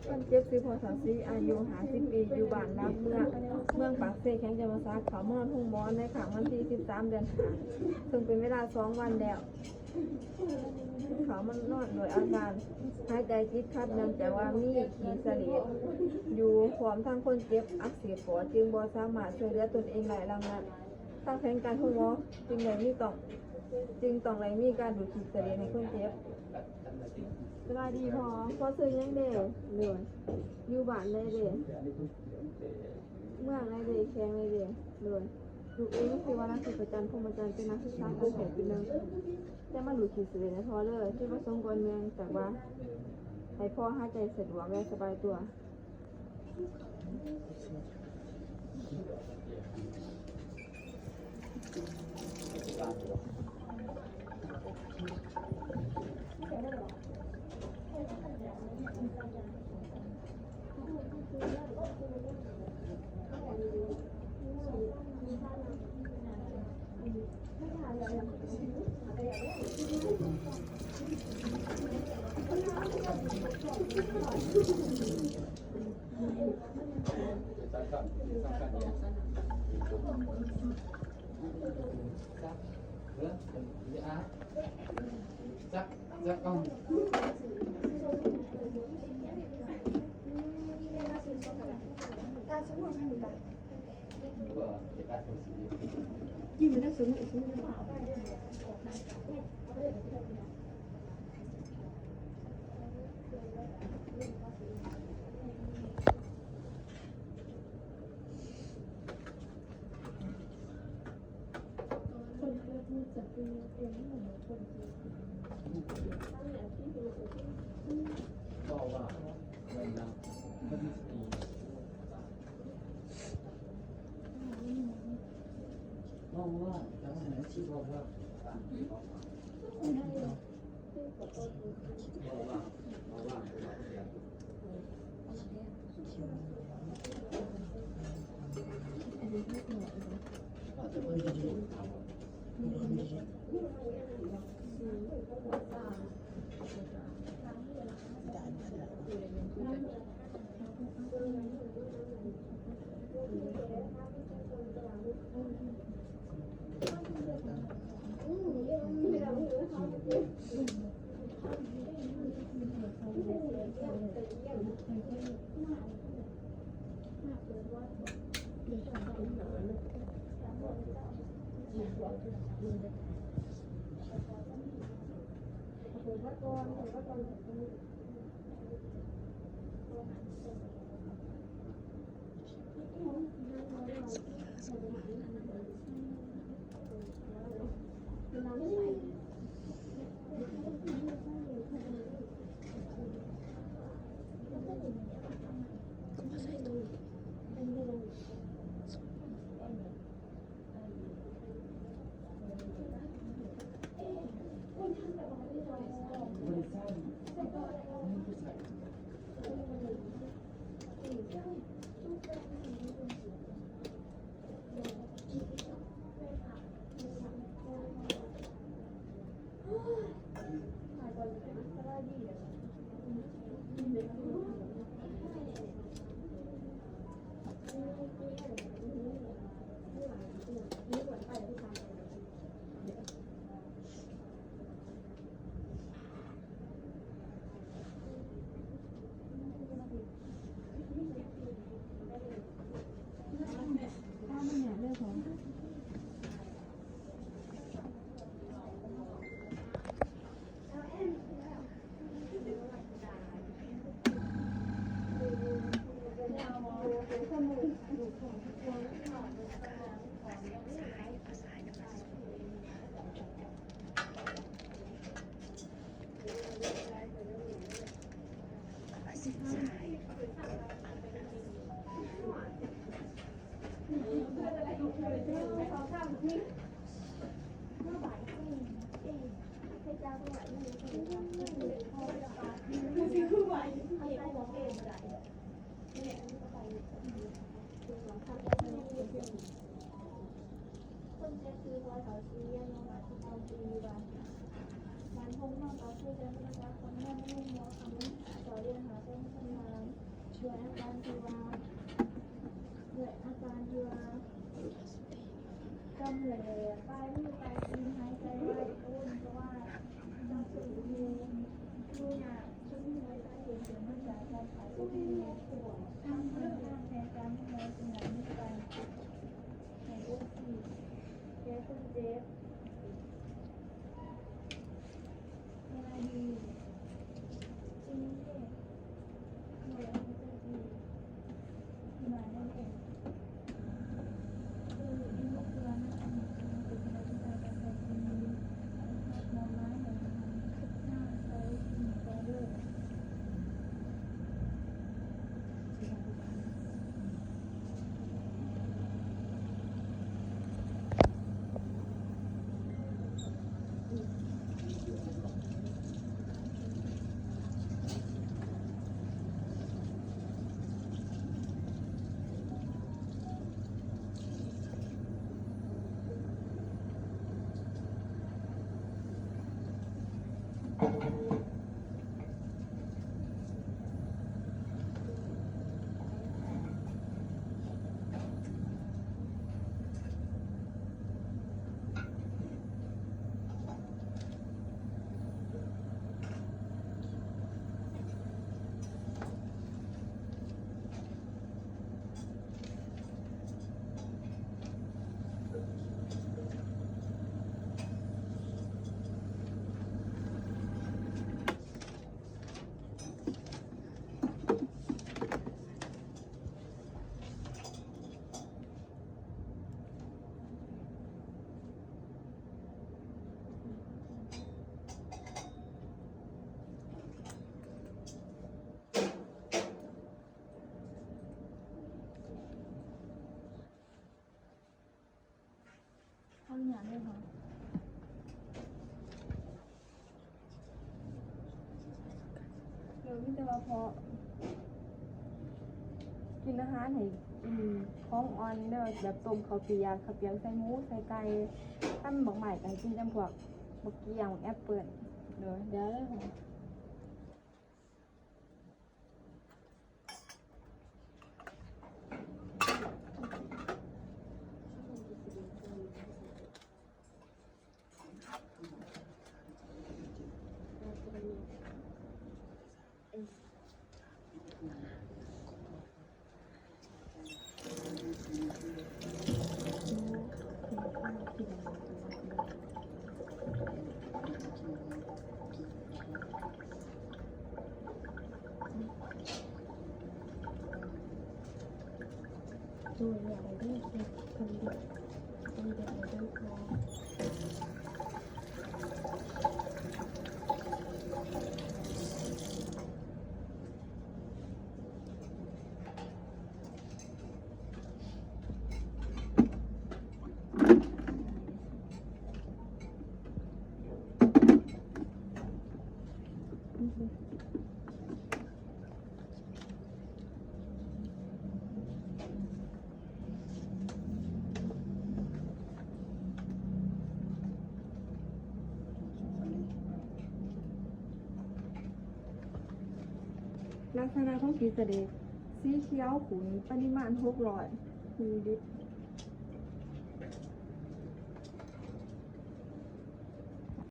ຄົນເຈັບຊື່ ພໍ່ເຖົ້າສີ ອາຍຸຫ້າສິບປີ ຢູ່ບ້ານຫຼັກເມືອງ ເມືອງປາກເຊ ແຂວງຈຳປາສັກ ເຂົ້າມານອນໂຮງໝໍໃນຄ່ຳວັນທີສິບສາມ ເດືອນຫ້າ ເຊິ່ງເປັນເວລາສອງວັນແລ້ວ. ເຂົາມານອນດ້ວຍອາການຫາຍໃຈຕິດຂັດ ເນື່ອງຈາກວ່າມີຂີ້ສະເຫຼດຢູ່ ພ້ອມທັງຄົນເຈັບອັກເສບປອດ ຈຶ່ງບໍ່ສາມາດຊ່ວຍເຫຼືອຕົນເອງໄດ້. ດັ່ງນັ້ນ ທາງແຜນການໂຮງໝໍຈຶ່ງໄດ້ມີຕ້ອງ ຈຶ່ງຕ້ອງໄດ້ມີການດູດຂີ້ສະເຫຼດໃຫ້ຄົນເຈັບ. ສະບາຍດີພໍ່ ພໍ່ຊື່ຫຍັງເດ? ໂດຍ ຢູ່ບ້ານໃດເດ? ເມືອງໃດເດ? ແຂວງໃດເດ? ໂດຍ ລູກເອງຊື່ວ່າ ນາງທິບພະຈັນ ພົມມະຈັນ ເປັນນັກສຶກສາການແພດປີໜຶ່ງ ຈະມາດູດຂີ້ສະເຫຼດໃຫ້ພໍ່ເລີຍ. ຈຸດປະສົງກ່ອນເນື່ອງຈາກວ່າ ໃຫ້ພໍ່ຫາຍໃຈສະດວກ ແລະ ສະບາຍຕົວ. ຄົນເຈັບຄືພໍ່ເຖົ້າຊີ ອາຍຸຫ້າສິບເກົ້າປີ ຢູ່ບ້ານ ບ້ານໂຮງນອນ ເອົາໃສ່ໃຈ ໂທລະສັບ ຂອງນາງລຸງ ໝໍຄຳ ຕໍ່ເລື່ອງຫາຄວາມຊຳນານ. ມີແຕ່ວ່າເພາະ ກິນອາຫານໃຫ້ກິນຂອງອ່ອນເດີ ແບບຕົ້ມເຂົ້າປຽກ ເຂົ້າປຽກໃສ່ໝູ ໃສ່ໄກ່ ຄັນໝາກໄມ້ກໍໃຫ້ກິນຈຳພວກໝາກກ້ຽງ ແອັບເປິ້ນ ໂດຍ ເດີ. ລັກສະນະຂອງກີສະເດັກ ສີຂຽວຂຸ້ນ ປະລິມານຫົກຮ້ອຍມິນລີລິດ.